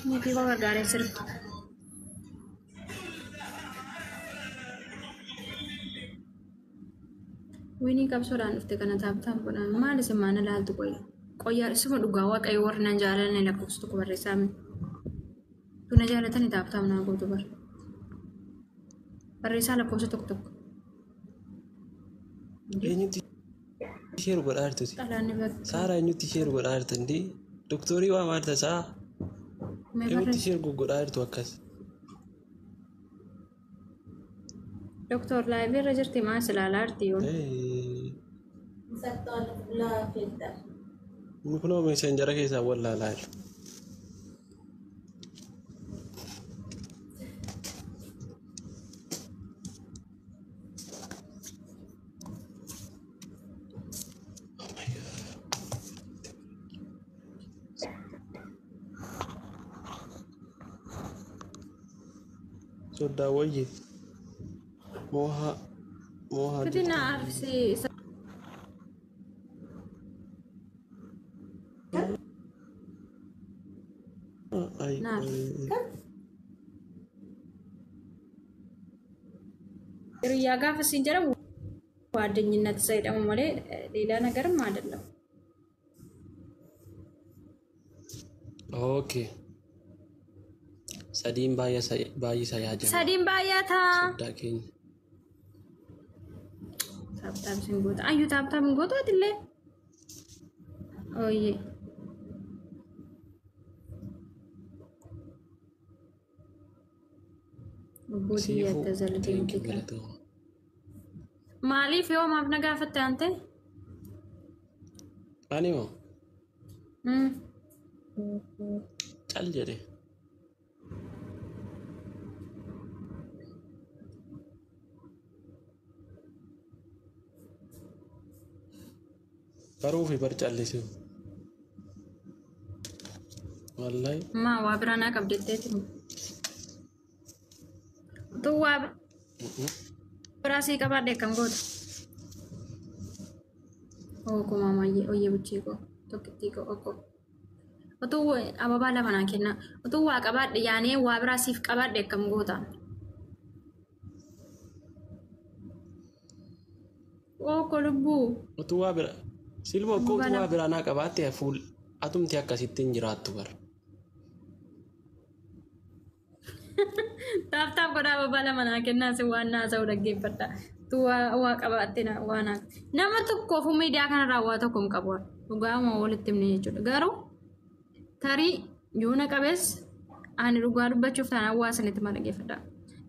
Niitii koo gargaaree sirba. Winii qabsoodhaan dhufte kana tap tap godhaa. Maal isin maana laaltu qoyya? Qoyyaa isuma dhugaa waaqayyo warri nan jaalanne lakkoofsa tokko barreessaa mee. Tu na jaalatani tap tap naa gootu bar. Barreessaa lakkoofsa tokko tokko. Eenyutti share godhaa jirtuti? Xalaanni bakka. Saaraa eenyutti share godhaa jirta indii? Doktorii waa maal tasaa? Mee Eenyutti barreessi. share goggodhaa jirtu akkas? Doktor live irra jirti maa si ilaalaa jirti yoon. Inni kunoo messenjera keessaa wallaalaa jira. Soddaa wayyi moohaa moohaa Fiti na jirta. arsi isa Ay, na arsi. Hiriyaa gaafa siin jedhamu ጓደኝነት isa jedhamu malee ሌላ ነገርም አይደለም። Okay. Sadiin baay'isa yaa jamaa. Sadiin baay'ataa. Soddaa keenya. Tap tap sin goota. Ayyu tap tap hin gootu atillee. Ooyyee. Lubbuu Siifuu xiyyatta thank you zaldeemti. galatooma. Maaliif yoo maaf na gaafatte ante? Ani moo cal jedhe. Baruu fi bar callisu. Wallahi. Maa waa biraa naa qabdetteeti. Utuu waa biraa sii qabaadhe akkam goota? Oo koo maamayyee oyyee buchee koo tokkittii koo okkoo. Utuu ababaa lama naa kenna. Utuu waa qabaadhe yaanee waa biraa siif qabaadhe akkam goota? Oo koo lubbuu. Utuu waa bira silma koo Ababaa utuu waa lama. biraa naa qabaatte fuul atumti akkasitti hin jiraattu bara. Tap tap godhaa ababaa lama naa kennaa si waan naa ta'u dhaggeeffadha. Utuu waa qabaatte waa naa. Nama tokkoofu miidiyaa kanarraa waa tokko hin qabu. Dhugaama walitti himne jechuudha. Garuu tarii yoona qabees ani dhugaa dubbachuuf taanaan waa sanitti ma dhaggeeffadha.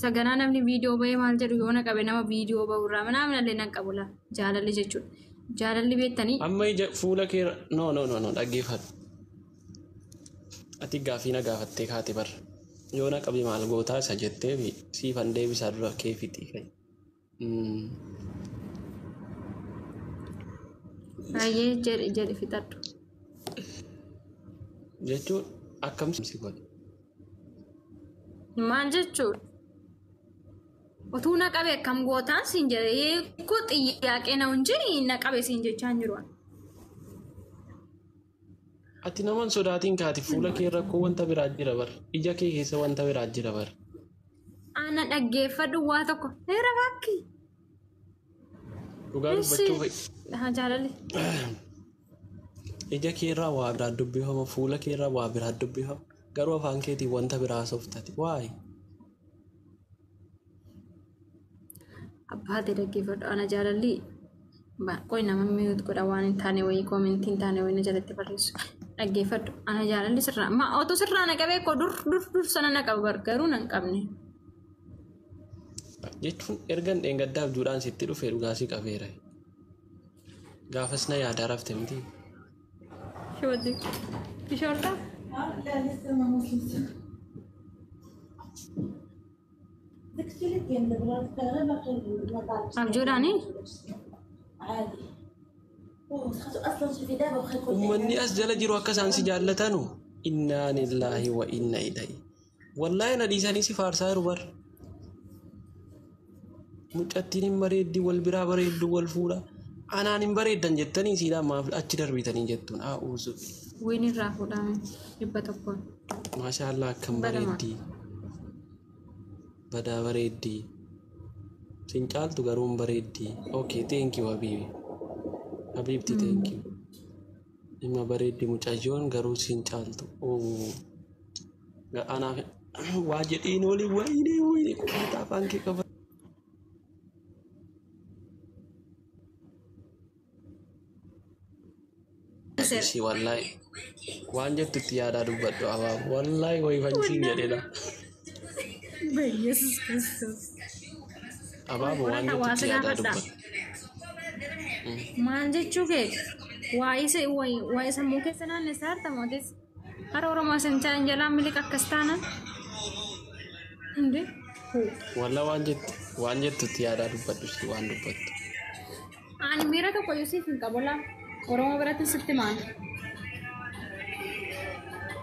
Saganaa namni viidiyoo bahee maal jedhu yoona qabe nama viidiyoo bahu irraa manaa illee nan qabu laa jaalalli jechuudha. Jaalalli beektanii Amma ija fuula kee no no no no dhaggeeffadhu. Ati gaaffii na gaafattee kaate bara. Yoona qabe maal gootaa isa jettee fi siifan deebisaa dura kee fixii kai. Baay'ee jedhi jedhi fixadhu. Jechuun akkam si godhe. Maal jechuudha? Utuu na qabe akkam gootaan siin jedhe koo xiyyaaqee na hin na qabe siin jechaa hin jiru. Ati naman sodaatiin kaati fuula kee rakkoo wanta biraa jira bar. Ija kee keessa wanta biraa jira bar. Ana dhaggeeffadhu waa tokko. Heera bakki. Dhugaa dubbachuuf Haa jaalalli. ija kee irraa waa biraa dubbifama fuula kee irraa waa biraa dubbifama garuu afaan keetiin wanta biraa haasoftati. Waay. Abbaatee dhaggeeffadhu ana jaalalli qoy nama mute godha waan hin taane wayii comment hin taane wayii na jalatti barreessu. Dhaggeeffadhu ana jaalalli sirraa ma otoo sirraa na qabee koo dur dur dur sana na qaba bar garuu nan qabne. Jechuun ergan dheengaddaaf juudhaan sitti dhufe dhugaa si qabeera. Gaafas na yaadaa rafte miti. Shooddi. Bishoortaa? لا لسه ما وصلت داكشي اللي كاين دابا غير باقي ما طالبش. Abjuudhaani? عادي وخاصو اصلا شوفي دابا واخا يكون Uummanni as jala jiru akka isaan si jaallatanu innaa lillaahi wa inna ilayhi. Wallaahi na dhiisanii si faarsaa jiru bar. Mucattiin hin bareeddi wal biraa bareeddu wal fuudha. Anaan hin bareeddan jettanii siidhaa maaf achi darbitanii jettuun a'uuzu. Wiin irraa fuudhame 100. Maashaallah akkam Badama. bareeddii. Badaa bareeddii. Sin caaltu garuu hin bareeddii. Okay, thank you habibi. Habibti, thank you. Dhimma bareeddii mucayyoon garuu sin caaltu. Oh. Anaaf waa jedhiin olii wayinee wayinee qofaata afaan kee qaba. Ishii wallahi waan jettu itti yaadaa dubbadhu abaab wallahi wayifanchiin jedhedha. በኢየሱስ ክርስቶስ Abaabo waan jettu waa itti si yaadaa gaafadha. dubbadhu. Maal jechuu kee waa'ee sammuu keessa naannessaa harta mootis hara Oromoo sinchaan jalaa miliqa akkas taana. Hindi. Walla waan jettu itti yaadaa dubbadhu ishii waan dubbattu. Ani miira tokko iyyuu siif hin qabu laa. Oromoo biratti sitti maal?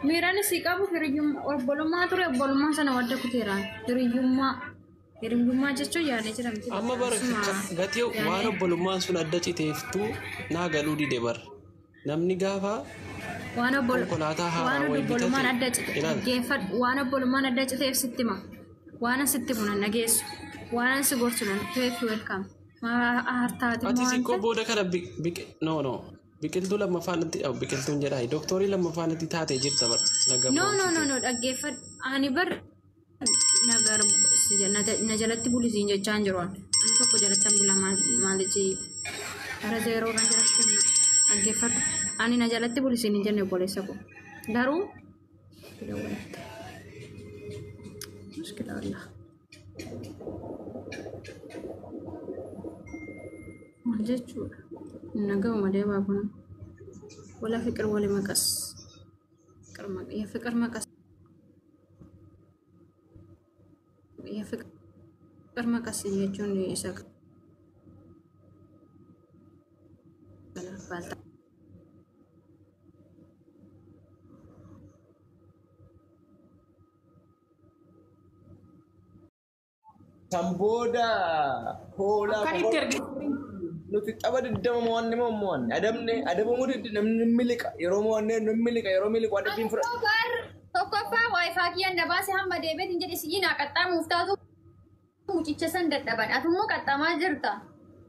Miiraan si qabu hiriyyummaa obbolummaa ture, obbolummaa sana wadda kuteera. Hiriyyummaa hiriyyummaa jechuun yaadee jira miti. Amma bara gatii waan obbolummaan sun adda citeeftuu naa galuu dide bar. Namni gaafa waan obbol konkolaataa haaraa waan wayii obbolummaan bitate adda cite ilaali. Dhaggeeffadhu, waan obbolummaan adda citeef sitti hima. Waan sitti himu nan dhageessu, waan si gorsu nan teef welcome hartaati. Ati xiqqoo booda kana no no biqiltuu lammaffaanitti biqiltuun jedhaa dooktorii lammaffaanitti taatee jirta bar na No no no gammoomsite. No, dhaggeeffadhu, ani bar nagar na jalatti bulisiin jechaan jiru. Ani tokko jalatti an bula maalichi bara zeeroo kan jira kenna. Dhaggeeffadhu, ani na jalatti bulisiin hin jenne obboleessa ko garuu mushkila wallah maal jechuudha naga'u malee baabuna wala ፍቅር ወለ መቀስ የፍቅር መቀስ የፍቅር መቀስ jechuun isa kana baalta. Kan booda hoolaa Akkanitti arginu. Nuti tapha 20 mo'anne moo mo'anne adabne adabamuu didde. Namni miliqa yeroo mo'anne namni miliqa yeroo miliqu adabbiin fudhata. Bar tokkoffaa waayifaa kiyyaan na baase hamma deebiitiin jedhe siyyii naa qaxxaamuuf taatu mucicha san dadhaban atummoo qaxxaamaa jirta.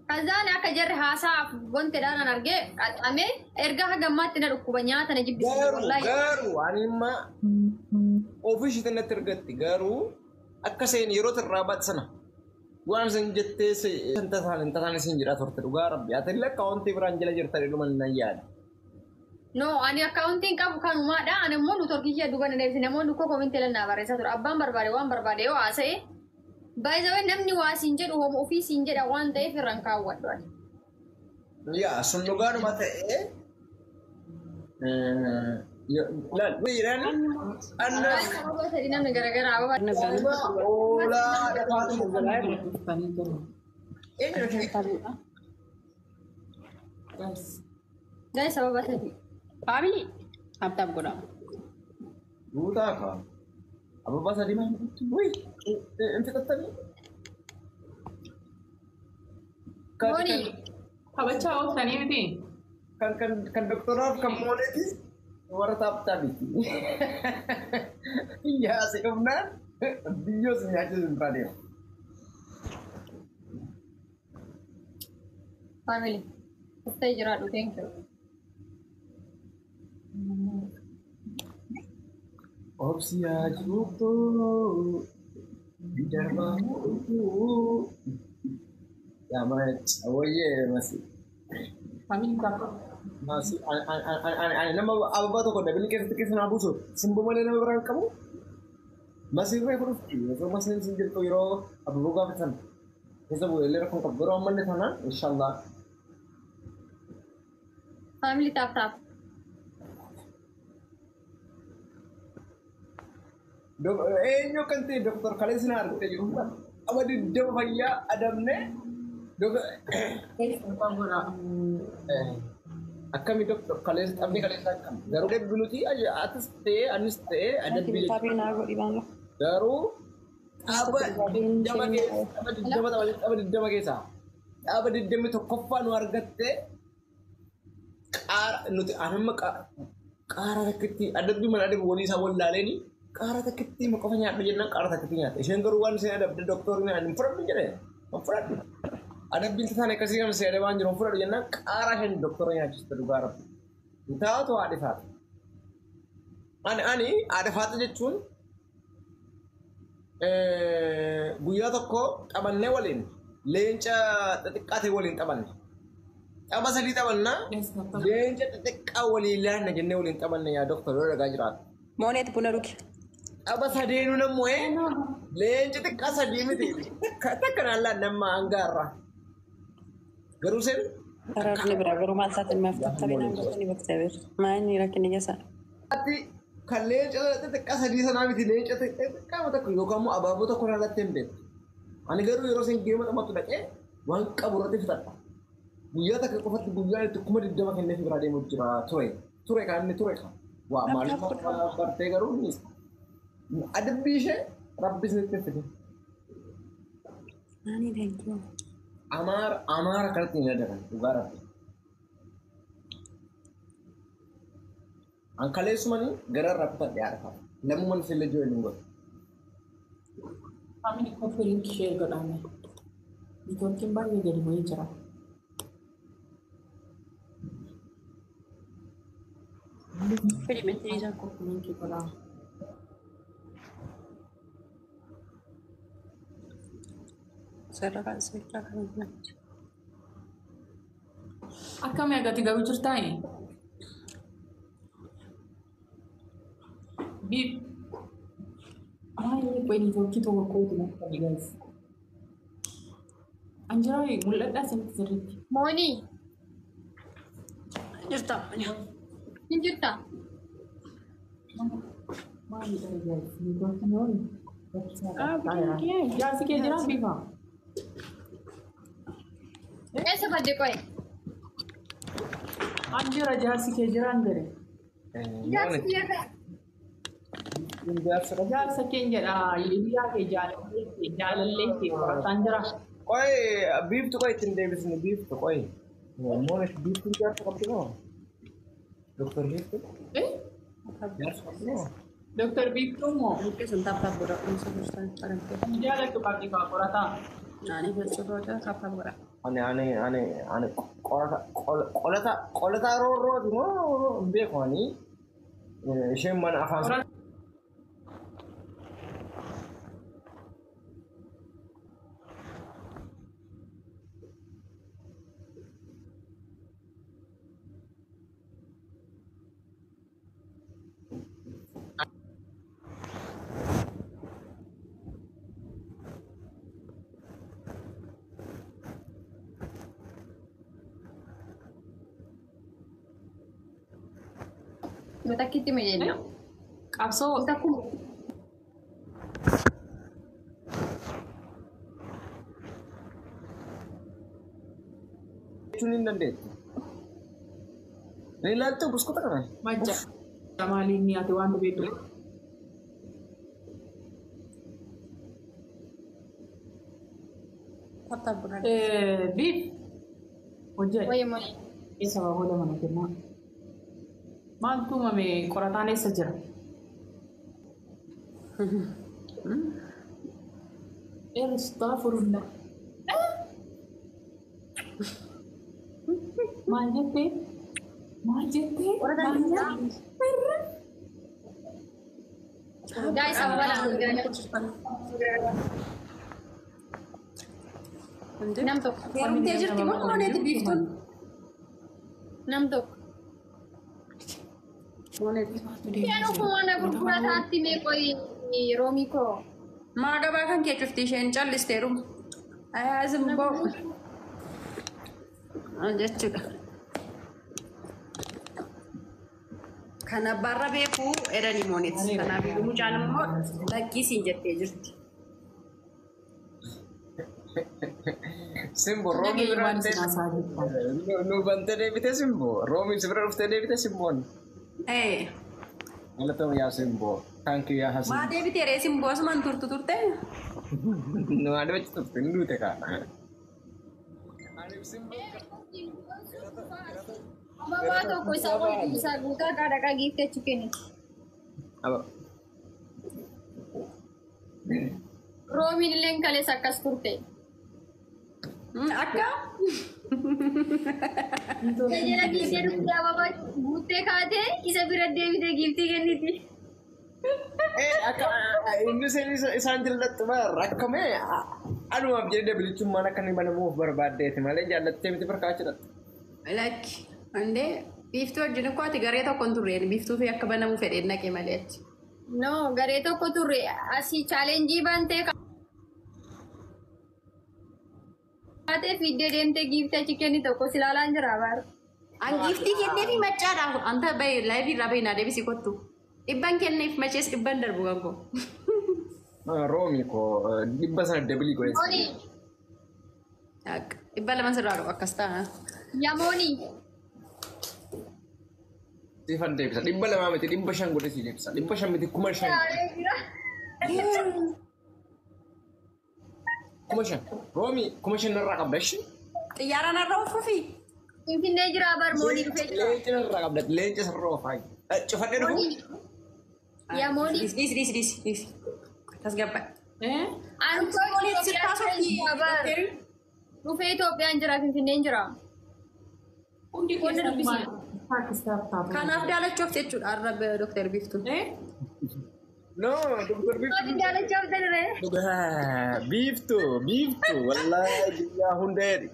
Kazaan akka jarri haasaaf wanti dhaanan argee qaxxamee erga hagammaatti na dhukkuba nyaata na jibbisiisa Garuu wallaahi. Garuu ani imma ofii ishiitiin natti ergatti garuu akka seen yeroo tirraa baate sana waan isin jettee hin tataan hin tataan isin jedhaa turte dhugaa rabbi ati illee akka wanti biraan jala jirtan dhuma nan yaada. No, ani akkaawuntiin qabu kanumaadha. Ani immoo nu torkiyya duuba na deebise. Namoonni koo komintii lannaa barreessaa ture. Abbaan barbaade waan barbaade yoo haasa'e. Baay'ee namni waa siin jedhu hooma ofii siin jedha waan ta'eef irraan kaawwadhu ani. Yaa sun dhugaadhuma ta'ee laal jedhan annas Sababa sadii namni garaagaraa ababa. hoolaa dhafaatu eenyu. Gaa'e sababa sadii. Family tap tap godha. Guutaa kaa ababaa sadii maal wuy hin fixattanii. Mooni. Taphachaa ooltanii miti. Kan doktoraaf kan mooleetis warra taaptaabiiti. Yaa si dhufnaan biyyoo si nyaachisu hin biraa deema. Family. Uffata jiraadhu, thank you. Obsiyaa jirtu darbaa yaa wayyee masi. Family tap tap. Masi ani nama ababaa tokko dabilii keessatti keessa naa buusu simboo malee nama biraan qabu. Masii irraa fudhutti osoo masiin sin jirtu yeroo ababoo gaafatan keessa bu'ee illee rakkoon qabu yeroo ammallee taanaan inshallah. Family tap tap. Eenyu kan ta'e doktor kaleessa na argite jiru qaba 20 fayyaa adabne akkami doktor kaleessa taphni kaleessa akkam garuu adabbi nuti atis ta'e anis ta'e adabbi garuu tapha 20 keessa tapha 20 tapha 20 keessaa Dhaaba 21ffaa nu argatte qaara nuti anamma qaara takkitti adabbii mana adabu walii isaa wallaaleeni qaara takkitti qofa nyaadhu jennaan qaara takkitti nyaata. Isheen garuu waan isheen adabde doktorri ani hin fudhadhu jedhe hin fudhadhu. Adabbiin tasaan akkasii kan ishee adabaan jiru hin fudhadhu jennaan qaara isheen doktora nyaachiste dhugaa rabbi. Taatu haadha faata. Ani haadha faata jechuun guyyaa tokko taphannee waliin leenca xixiqqaa ta'e waliin taphanne. Tapha sadii taphannaa leenca xixiqqaa waliin laanna jennee waliin taphanne yaa doktor yoo dhagaa jiraatu. Mooneet buna dhugi. Tapha sadeenuu nammoo leenca xiqqaa sadii miti takka naan laanna amma hangaarraa. Garuu seen Araarni biraa garuu maal isaatiin maaf tattabii naan gootanii bakka beeku. Maayini rakkinni keessa. Ati kan leenca xixiqqaa sadii sanaa miti leenca xixiqqaa tokko yookaan immoo abaaboo tokko irratti hin beektu. Ani garuu yeroo isin geema taphattu dhaqee waan qabu irratti fixadha. Guyyaa takka qofatti guyyaa itti 20,000 kenneef biraa deemu jira ture. Ture kan inni ture kan. Waa maaliif bartee garuu ni adabbii ishee rabbi isinitti fide. Naani thank you. Amaara kanatti hin adaban dhugaa rabbi. An kaleessumanii gara irraa kutadhe haadha. Lammummaan ishee illee hin godhu. Family copy link share godhame. Networkiin baay'ee gadi bu'ee jira. Fedhi isaa. Copy link godhaa. Sarara seeraa kan natti. Akkami agati garuu jirtaa? Bip. Ay, qoy networkii tokko kootu natti guys. Anjira mul'adhaa sirriitti sirriitti. Moonii Jirta. hin jirta? Maalidha guys? Networkiin yoo jaarsi kee jiraa bifa? Eessa badde qoy? Anjira jaarsi kee jiraan jedhe. Jaarsi kiyya Jaarsa keen jedha hiriyaa kee jaalallee kee qorataan jira. Qoy biiftu qoy ittiin deebisne biiftu qoy. Moonet biiftuun jaarsa qabdi moo? Doktor biiftu? Jaarsa qabdi moo? Doktor Biiftuu moo? Sun taappaaf godha. Kunuunsa gorsaan qaramte. Jaalattu qabdi kaa qorataa. Naani gochuu booda taappaaf godha. Ani ani ani ani qorata qolata qolata roorrooti moo hin beeku ani isheen mana afaan Takkitti ma jenna. Qabsoo Takkuma. jechuun hin dandeettu. Ni ilaaltu buskuta kana. Majja. Maaliin ni ati waan beektu. Taappaaf godha. Biif. Hojjedhe. Wayya moonii. Eessa booda mana kennaa? Maaltu uumame qorataan eessa jira? Astaghfirullah. Maal jettee? Maal jettee? Qorataan Guys, ababa lama Nam tokko. Heerumtee jirti moo mooneeti biiftuun? Nam tokko. Mooneeti. Isheen ofuma na gurgurataatti mee qoyi roomii koo. Maa gabaa kan kee cufti isheen callisteeru. Ayaa zimboo. Jechuudha. Kan abbaarra beeku edani mooneeti. Kanaaf mucaan immoo lakkisiin jettee jirti. Simbo roomii bira dhuftee nu bantee deebite simbo roomii si bira dhuftee deebite simboon. Galatoom yaa simbo thank you yaa hasin. Maa deebitee ree simboo asumaan turtu turte? Nu adeemsi turte hin duute kaa. Aniif simboo Ababaa tokko isa wajjin isa guutaa dhaqaa giiftii achi kenniti. Aba. Roomiin illee kaleessa akkas turte. Akka? Jala fiigdee dhuftee ababaa guuttee kaatee isa bira deebitee giiftii kenniti. Akka inni isaan jallattu bara akkamee anumaaf jedhee dabilichummaan akka inni banamuuf barbaaddeeti malee jaallattee miti barkaa jedhatte. Lakki. Andee biiftuu wajjin akkoo ati garee tokko hin turreen biiftuu fi akka banamuu fedheen naqe malee achi. No, garee tokko turre asii chaalenjii bantee kaatee fiiddee deemtee giiftii achi kenni tokko si ilaalaan jira bara. An giiftii kenneefi maccaadhaaf anta bahe laayivii irraa bahe naa deebisii kottu. Dhibban kenneef machees dhibban darbu kan koo. Roomi koo dhibba sana dabilii godhe. Mooni, 200 sirraa qabu akkas ta'a. yamooni. Siifan deebisa 200 miti 500 godhe si deebisa 500 miti 5,000. 5,000 Roomi 5,000 narraa qabda ishee. Xiyyaara narra ofuufi. Finfinnee jira bar moonii dhufee jira. Leenci narraa qabda leenci sirra oofaa. Cufadhee dhufu. Yamooni. Dhiisi dhiisi dhiisi dhiisi. Tasgabbaa. Ani dhufee Itoophiyaan jira Finfinneen jira. Hundi Qonna dubbisi. Kanaaf daalachuuf jechuudha har'a Dooktar Biiftuun. No, Dooktar Biiftuu. Maaliif daalachaa dhufte? Biiftuu biiftuu wallaahi guyyaa hunda jedhi.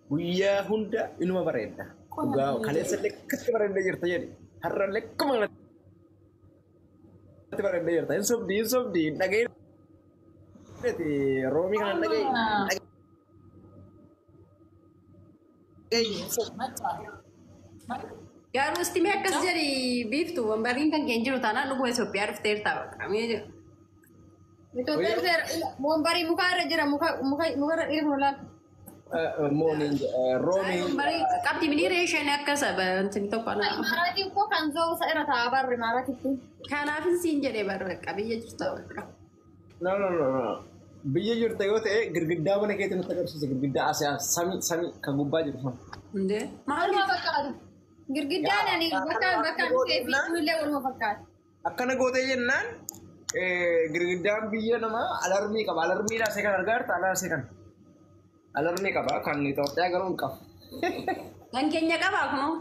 Guyyaa hunda inuma bareedda. Dhugaa kaleessa lekkatti bareedda jirta jedhi. Har'a lekkuma kanatti bareedda jirta. Hin sobdi hin sobdi hin dhagahin. Roomii kana hin dhagahin. Garuu istimee akkas jedhi biiftu wambariin kan keenya jiru taanaan dhuguma Itoophiyaa dhufteerta bakka. Itoophiyaan dhufeera. Wambarii muka irra jira muka muka muka irra dhiirri laal. Mooniin roomii. Wambarii qabdi miniiree isheen akka saba wanti tokko na. Imaaraatiin koo kan zoosa irra ta'a barri imaaraatitti. Kanaafin siin jedhee barra bakka biyya jirta bakka. No no no no. Biyya jirta yoo ta'e girgiddaa mana keetti nutti agarsiisa girgiddaa asii samii samii kan gubbaa jiru sana. Hundee. Waluma fakkaatu. Girgiddaan ani bakka bakka dhufee fi illee waluma fakkaata. Akkana gootee jennaan girgiddaan biyya namaa alarmii qaba. Alarmiidhaa asii kan argaa jirta alaa asii kan. Alarmii qaba kan Itoophiyaa garuu hin qabu. Kan keenya qabaa kunoo.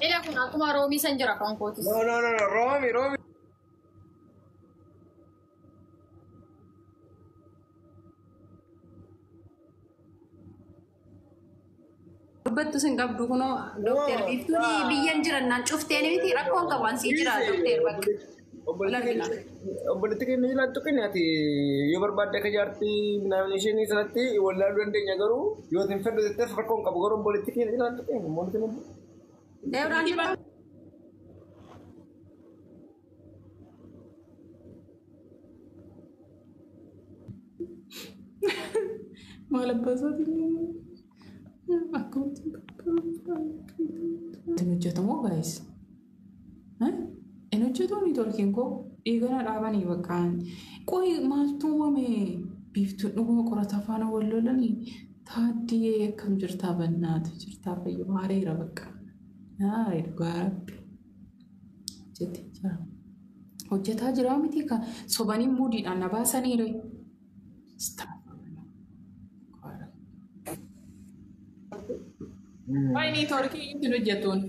Ila kun akkuma roomii san jira kan kootis. No no no no roomi roomi. Dubbattu sin qabdu kunoo Dooktar Biiftuun biyyan jiran naan cufteen miti rakkoon qabu ansii jira Dooktar bakka. Obboleetti keenya jiraattu keenya ati yoo barbaadde akka jaartii namni isheen sanatti wallaaluu dandeenya garuu yoo isin fedhu jetteef rakkoon qabu garuu obboleetti keenya jiraattu keenya moolti nu. Deebraan jirta. Maal abbaa isaatiin akkamatti hin hojjetamoo gaayis? Hin hojjetu niitoorkiin koo dhiigana dhaabanii bakka qoy maaltu uumame biiftuun dhuguma qorata faana wal lolanii taaddiyee akkam jirtaa bannaatu jirtaa fayyuu haareera bakka haaree dhugaa rabbi hojjetee jira. Hojjetaa jira miti ka sobanii muudiidhaan na baasaniire. Waa'ee niitoorkii ittiin hojjetuun.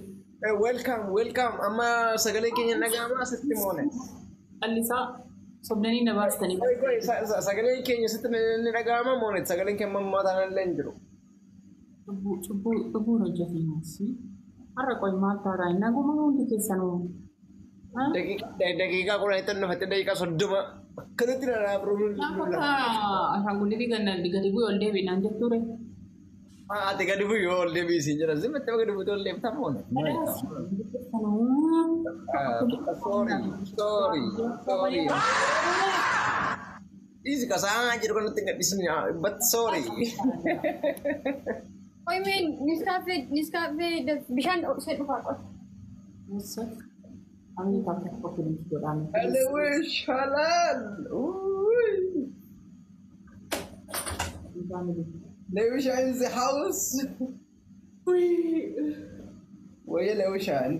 Welcome welcome amma sagalee keenya dhaga'amaa asitti moone. Callisaa sobdanii na baastanii. Sagaleen keenya sitti ni dhaga'ama moone sagaleen keenya ammaa taanaan illee hin jiru. Cubbuun hojjetamas. Har'a qoy maal taataa naguma hundi keessanuu. Daqiiqaa 10 dhufatte daqiiqaa 30 akkanatti dhadhaa biroo. Gaafa ashaangulliitii gadi bu'ee ol deebi'inaan jettuure. Ati gadi bu'ii ol deebi'i siin jedha. Zimmattee gadi bu'ee ol deebita moone. Sorry sorry sorry. Dhiisi kasaa jiru kanatti hin gadhiisni but sorry. Oi meen niskaafee niskaafee bishaan ishee dhufaa qofa. Amni taphata qophii godhaame. Alwish halal. Family. Lewisha in the house. Wayya Lewisha.